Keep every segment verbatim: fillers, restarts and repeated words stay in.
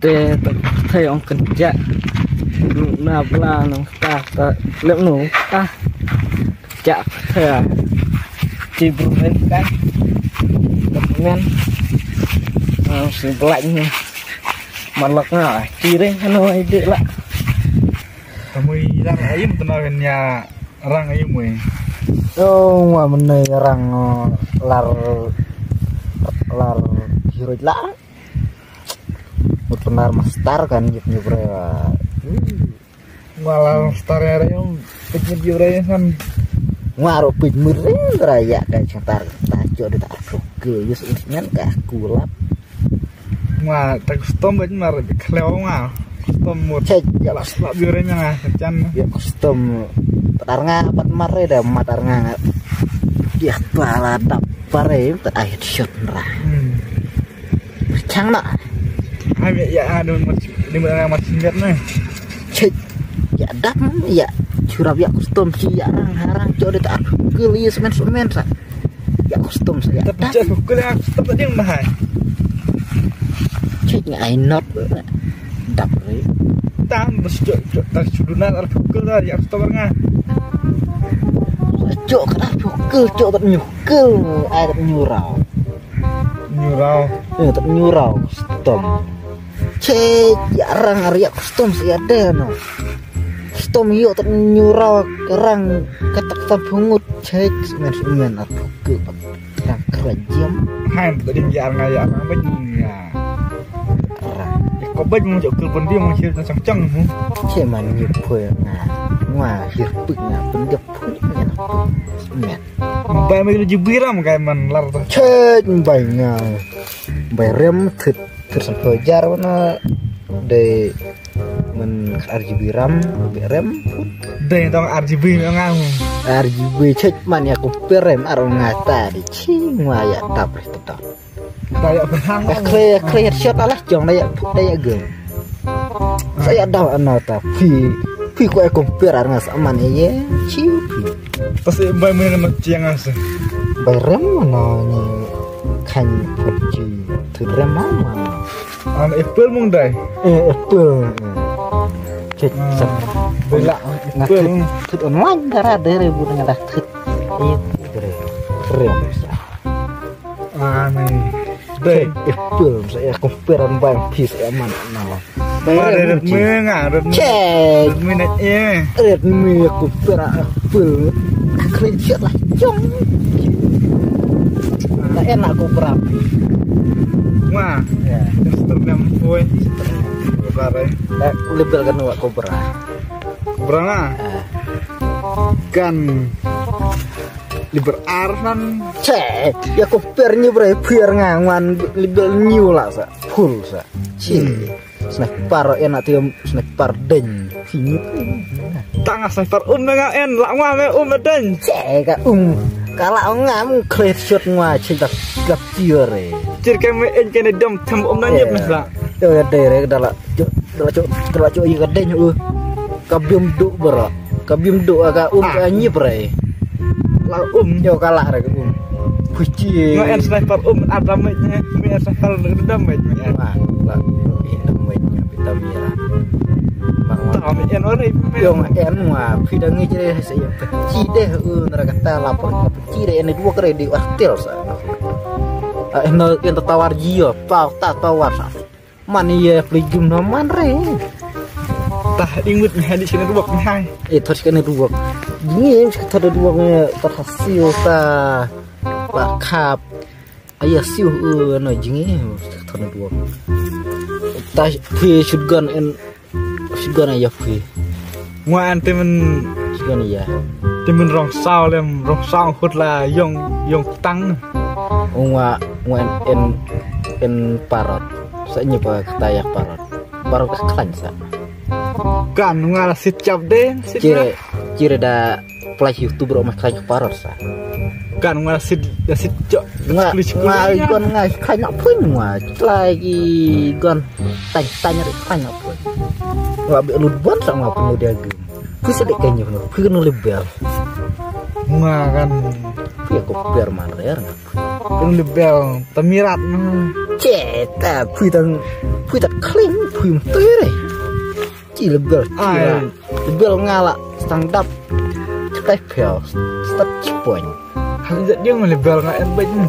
Te ta thei ong kan ja. Na bla nong ta ta lem no ta. Ja ta. Ci bru men kan. Men. Ang si black ni. Malak na. Ci reng kan oi de la. Kamui lar ayim tena kan ya rang ayim we. Oh, wa menai rang, oh, lar lar hiroj la. Mut penar master kan yip nyup re. Malah star ya rayong pejit ya rayong kan. Ngaro pej mering raya kai chantar ta jo de ta ke yus men ka kulap. Ngwa ta custom bej mar kleo ngwa custom mut. Cek ya las la biore nya chan. Ya custom. Patar nga pat mar re da matar nga. Ya pala dap pare ta ai shot ra. Hmm. Chang na. Hai ya anu mat ni mana mat singat na. Cek ya dap ya curap ya custom si ya rang harang jo de ta ke li semen semen sa. Ya custom sa ya. Tapi cek ke li custom tadi yang mahal. Cek nga ai not dap re. Tam bes jo jo ta suduna ar ke la ya custom nga. Jo ka ar ke jo ta nyu ke ai ta nyu rau. Nyurau. Eh, tak nyurau. Custom. Cek ya rang ar ya custom si ya de no. Custom yo tak nyurau rang katak ta pungut cek men men ar ke rang kerajam. Hai tadi ya rang ya rang banyak. Rang. Ko bej mo jo ke pun dia mo sir ta chang chang mo. Cek man ni pun nga. Ngwa hirpik nga pun dia pun nga. Men. Bai mai jibiram kai man lar ta. Chet bai nga. Bai rem thit thit sampai jar wana de men ar jibiram bai rem. De tong ar jibi me nga. Ar jibi chet man ya ku perem ar nga ta de ching wa ya dap re ta. Kaya benang. Kle kle shot alah jong da ya da ya gem. Saya dah ana ta phi phi ko e compare ar nga sa man e ye chi phi. Pasi bai mun na chiang asa. Bai rem mana ni kan puji tu rem mana. An apple mung dai. Eh apple. Cek sa. Bela apple. Thut online dara dere bu nga dah thut. Eh rem sa. Ani. Dei. Apple sa ya compare an bai pis ya man na. Bai Redmi nga Redmi. Cek. Redmi na eh. Redmi aku pera apple. Keren siat lah jong. Na enak aku berap. Wah. Ya. Terus ternem boy. Berapa? Eh, lebel kan wa Cobra. Cobra lah. Kan Liber ar nan. Che, ya ko per ni bre per nga ngwan liber nyu la sa. Full sa. Che. Sniper enak tiam sniper deng. Sini. Tanga sniper um nga en la ngwa me um deng. Che ka um. Kala nga mu clear shot ngwa che da da tiare. Cir ke me en ke ne dom tem um na nyep na sa. Yo ya dere dala jo dala jo dala jo i ka deng u. Ka bim du bro. Ka bim du ka um ka nyip re. La um. Yo ka la re ka um. Puchi. Nga en sniper um ada me ne. Me en sniper ada me ne. Ma la. Ina me ne bita mira. Ma nga. Ta me en ore. Yo nga en ma pida ngi jere sa yo. Chi de u nara kata lapor. Chi de en dua kere di artil sa. Ah, no en tawar jio. Ta ta tawar sa. Man ye play game no man re. Tah ingwit ni hadi sini ruwak ni hai. Eh thot sini ruwak. Ni sini thot ruwak ni ta hasil ta la kap. Aya siu u no jingi thot ruwak. Ta phi shotgun en shotgun aya phi. Ngwa an timin shotgun aya. Timin rong saw lem rong saw hut la yong yong tang. Ngwa ngwa en en parot. Sa nyi pa kata ya parot. Parot ka klan sa. Kan ngwa la sit chap de. Cire cire da plus youtuber ma klan parot sa. Kan ngwa la sit la sit chok. Ngwa ngwa gon ngwa klan pun ngwa. Lagi gon. Tang tang ri tang apa. Wa be lut bon sa ma pun dia gem. Phi sa de kenya no phi no lebel. Nga kan phi ko per man re nga. Pun lebel tamirat na. Ceta phi tang Pui tat kling, pui mtui re. Ci lebel, ci Ai. la. Lebel nga la stang dap. Cetai pel, start cipoin. Hal jat jong lebel nga en bait ni.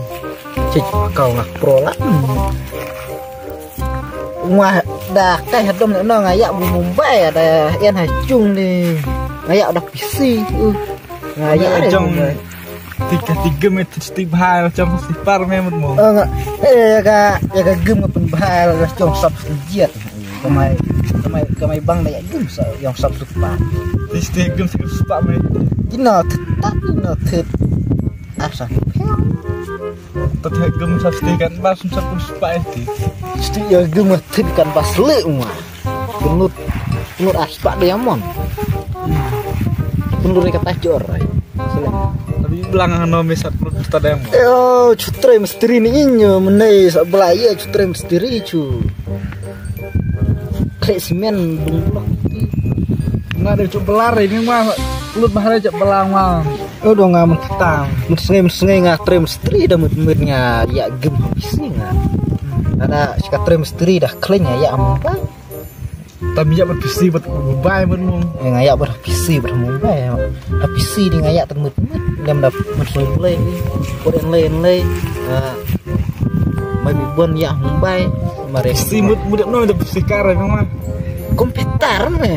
Cik kau nga pro la. Wah, dah kai hadom ni no nga yak bu Mumbai ada en ha cung ni. Nga yak dah pisi. Uh. Nga yak Nga deh jong Mumbai. Tiga tiga meter stik bahai macam si par me mut mo. Oh, nga, eh, ya ka, ya ka gum nga pun bahai la jong sap sejat. Kamai, kamai, kamai bang da ya gum sa, yang sap tu pa. Ti stik gum stik sepak me. Kino tet, kino tet. Asa. Tet gum sap stik kan bas sap sepak ti. Stik ya gum tet kan bas le uma. Penut, penut aspak diamond. Penut dekat tajor. Tapi belang no misat penut diamond. Yo, cutre misteri ni inyo menai sa belaya cutre misteri cu. Krek simen dung blok. Nga de cu belar ini mah penut bahare cak belang mah. Oh, dong nga mentetang. Mensengei mensengei nga tre misteri dah mut mut nga ya gem habis ni nga. Ada sika tre misteri dah kleng ya ampa. Tam yak bad pisi bad Mumbai bad mung. Eh, nga yak bad pisi bad Mumbai. Ha pisi di nga yak tang mut mut. Lem da mut soi play. Put en lei en lei. Ah, mai bi bon yak Mumbai. Mare pisi mut mut no da pisi kar no ma. Komputer me.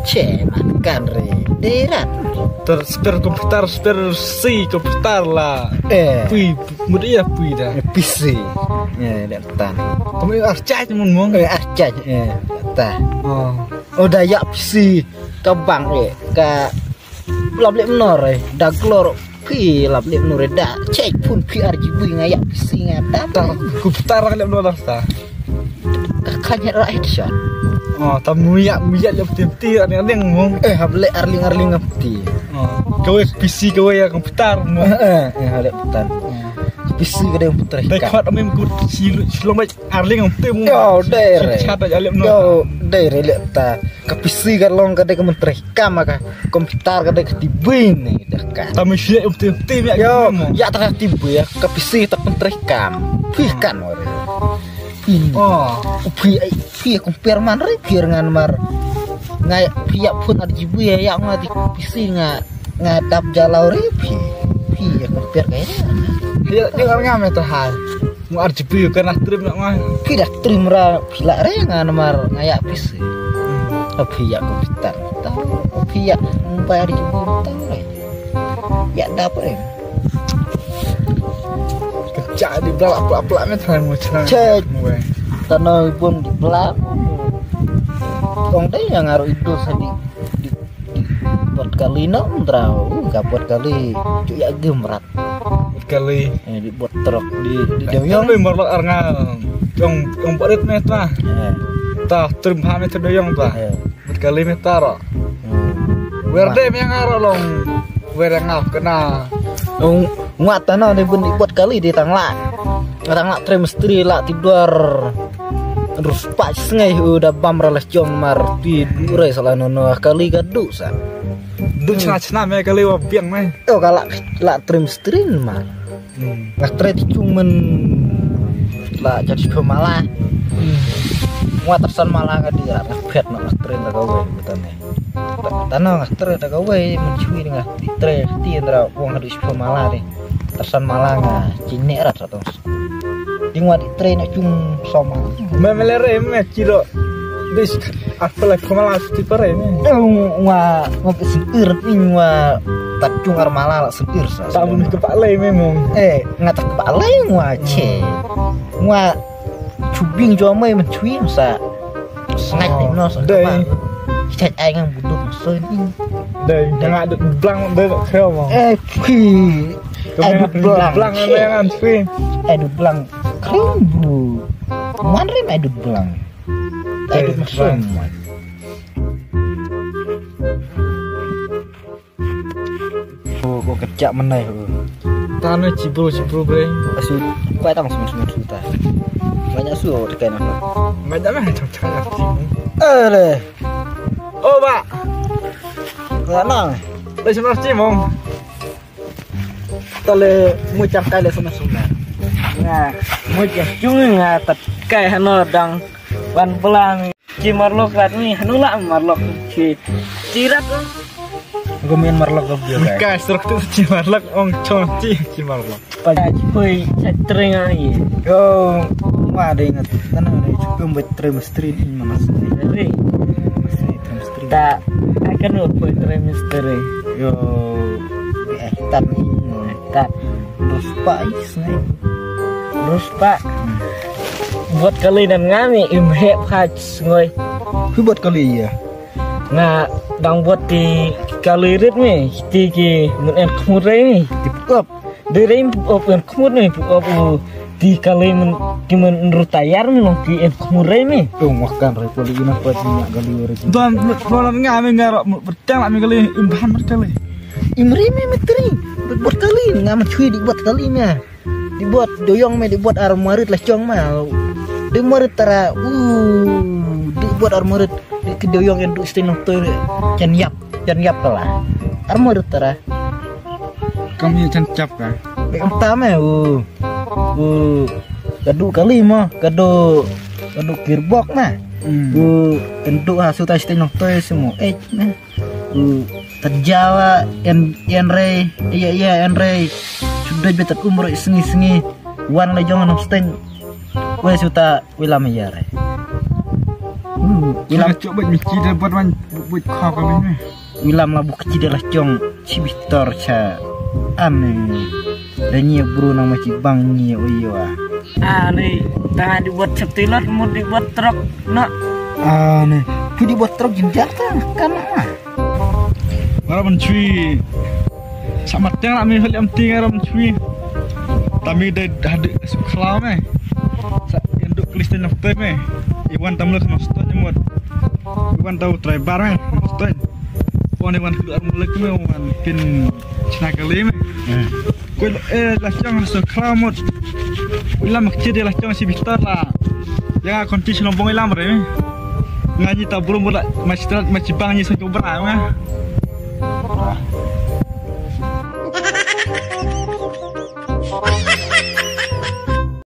Che mat kan re. Derat. Ter spare komputer spare si komputer la. Eh. Pui mut ya pui da. Eh, pisi. Eh, da tan. Kamu arcaj mun mung. Eh, arcaj. Eh, ta. Oh. Oh, da yak pisi. Ka bang eh ka lap lep nor eh da glor phi lap lep nor eh da check phun phi R G B nga yak pisi nga da. Tar ku tar lep nor da ta. Ka kanya ra headshot. Oh, ta muyak muyak lep tim ti ning ning mung. Eh, hab le arling arling ngap ti. Oh, kawai pisi kawai ya komputer mung. Eh, eh, eh, lep tan. Pisi ka dei komputer. Dai khot amim kut silu silong baik. Arling ang tem. Yo, dai re. Chat aja lem no. Yo, dai re lek ta. Ka pisi ka long ka dei ka menteri kam ka. Komputer ka dei ka T V ni dah kan. Tapi siap um tem tem ya. Yo, ya ta T V ya. Ka pisi ta menteri kam. Phi kan ore. Ini. Oh. Phi ai phi aku perman re phi ngan mar. Ngai phi ya pun ada jibu ya ya ngati pisi nga. Nga dap jalau re phi. Phi ya compare ka ya. Phi ya dengar nga me ta hai. Mu R G B ka na trim nak mai. Phi dah trim ra phi la re nga namar nga ya pisi. Phi ya komputer. Tau phi ya bayar R G B tau re. Ya dap re. Kecak di belak pelak pelak me ta mu chana. Cek. Tanoi pun di belak. Kong dei yang ngaruh itu sadi. Di Buat kali no mdrau ka buat kali. Cuk ya gem rat. Buat kali. Eh, di buat truk di di Dewiyong. Kali marlok arnga. Jong jong buat rit me ta. Eh. Ta trim ha me ta Dewiyong ta. Eh. Buat kali me ta ro. Hmm. Wer de me ngaro long. Wer ngap kena. Ung ngat tano ni bun di buat kali di tangla. Tangla trim misteri la tidor. Rus pa sngai u da bam ra la jong mar ti du re sala no no kali ka du sa. Du chna chna me kali wa biang me. O ka la la trim strin mar. Hmm. Nga tre ti chung men la jat shu mala. Hmm. Wa tarsan mala ka di ra phet na nga tre na ka we ta ne. Ta na nga tre ta ka we men chui nga ti tre ti ndra wa nga du shu mala de. Tarsan mala nga cine ra. Ding wa di train na chung soma. Me me le re me kiro. Dis apa la kemala sti pare me. Wa wa ke sipir ing wa ta chung ar mala la sipir sa. Ta bun ke pak le me mong. Eh, nga ta pak le wa che. Wa chubing jo me men chui sa. Sngai ni no sa. Dai. Chai ai ngang buduk so ni. Dai, nga dut blang dai khel mo. Eh, phi. Ai dut blang. Blang me ngan phi. Ai dut blang. Kring bu. Man rim ai dut blang. Ai dut masuk. Oh, ko kecak menai. Tano cibul cibul bre. Asu pai tang semen semen suta. Banyak su tekan aku. Banyak meh cak cak aku. Eh le. Oh ba. Lah nang. Lai semen cimong. Tale mu cang kai le semen semen. Nga mu cang cung nga tat kai hano dang. Ban pla mi. Chi marlok rat mi, hanu la marlok chi. Chi rat lo. Ko men marlok ko dia. Ka serok tu chi marlok ong chong chi chi marlok. Pa chi poi sa tring ai. Yo, ma de ngat. Nana ne chukum bet trimestri ni mana sini. Tring. Mesti trimestri. Ta, akan lo poi trimestri. Yo, eh, tat ni. Tat. Ruspa is ni. Ruspa. Buat kali nan ngami im hep haj ngoi. Hu buat kali ya. Nga dang buat ti kali rit mi ti ki mun en khmut rei mi. Tip kop. Di rei mi pup en khmut mi pup u ti kali mun ki mun ru tayar mi long ki en khmut rei mi. Tu makan rei poli ina pa ti nya kali rei. Don don ngami ngaro mut bertang mi kali im ban mat kali. Im rei mi metri. Buat kali ngam chui di buat kali mi. Di buat doyong me di buat ar marit la chong ma. Di marit tara u di buat ar marit di ki doyong en du sting nong toy. Chan yap chan yap kala. Ar marit tara. Kam ye chan chap ka. Di kam ta me u u kadu kali ma kadu kadu kirbok ma. Hmm. U kendu ha su ta sting nong toy semu eh ma. Tad jawa en en rei iya iya en rei. Sudah betat umur sngi sngi. Wan la jong nam steng. Wei suta wilam iya rei. Wilam cok bet michi de buat wan buat kha ka men. Wilam la buk chi de la jong chi bitor cha. Ane. Rei nyi bru nang ma chi bang nyi o iyo a. Ane. Tanga di buat chaptilot mut di buat trok. Nak. Ane. Pu di buat trok jim jar ta kan ma. Ram chui. Sama teng la mi hol am ting ram chui. Tami de hadu sukla me. Sa endu Kristen of me. Iwan tamlek noston nyemot. Iwan tau traibar me noston. Pon iwan kudu armulek me wan pin chinakali me. Koi lo eh la chang so kramot. Ilam kecil dia la chang si bitar la. Yang aku kunci si lombong ilam re. Ngaji tak belum buat macam macam bang ni so coba lah.